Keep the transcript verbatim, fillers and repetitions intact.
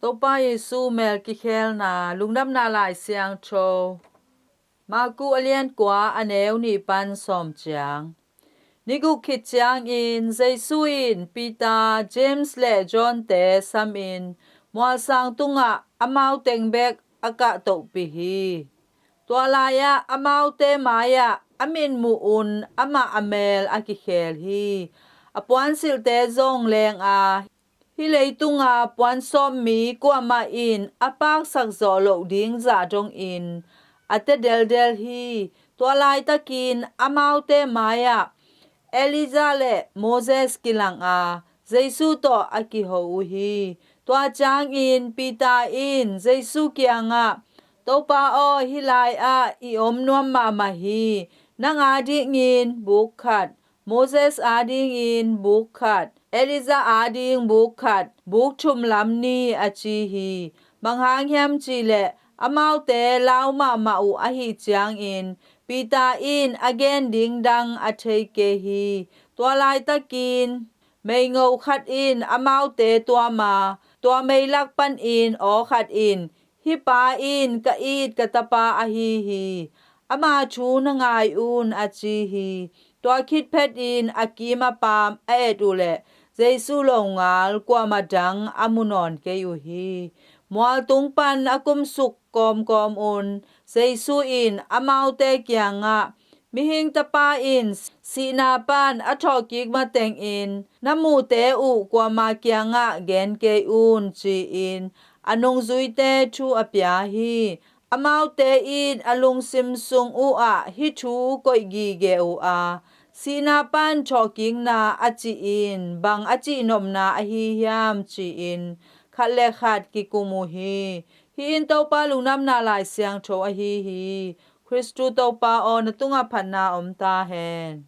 Topa Jesu mel kikhelna, Lungdamna Lai Siangtho, Marku a lian kua, a neu nih pan sawm ciang. Ni guk khit ciangin Jesu in Peter, James le John-te samin mualsang tungah amau teng bek a kahtohpih hi. Tua lai-ah amaute mai-ah a mitmuh un amah a mel a kikhel hi. A puansilhte zong leng a, hih leitunga puansawm mi kuamah in a paksak zawh loh ding zah dongin a tea deldel hi. Tua laitakin amaute mai-ah Elijah le Moses kilang a, Jesu tawh a kiho uh hi. Tua ciangin Peter in Jesu kiangah, "Topa aw, hih lai-ah i om nuam mahmah hi. Nang adingin buk khat, Moses adingin buk khat, Elijah ading buk khat, buk thum lam ni," a ci hi. Bang hang hiam cih leh amaute lau mahmah uh ahih ciangin Peter in a gen ding dang a thei kei hi. Tua laitakin meingo khat in amaute tuam a, tua meilak panin aw khat in, "Hih pa in ka it ka tapa ahi hi. Ama thu na ngai un," a ci hi. Tua khit phetin a kim a paam a et uh leh Jesu longal kuamah dang a mu nawn kei uh hi. Mualtung pan a kumsuk kawmkawm un Jesu in amaute kiangah, "Mihing Tapa in sihna pan a thawhkik matengin na muhte uh kuama kiangah gen kei un," ci-in a nungzuite thu a pia hi. Amaute in a lungsim sung uhah hih thu koih gige uh a, "Sihna pan thawhkikna a cih in bang a cihnopna ahi hiam?" ci-in khat le khat kikum uh hi. Hih in Topa Lungdamna Lai Siangtho ahi hi. Khristu Topa aw, na tungah phatna om ta hen.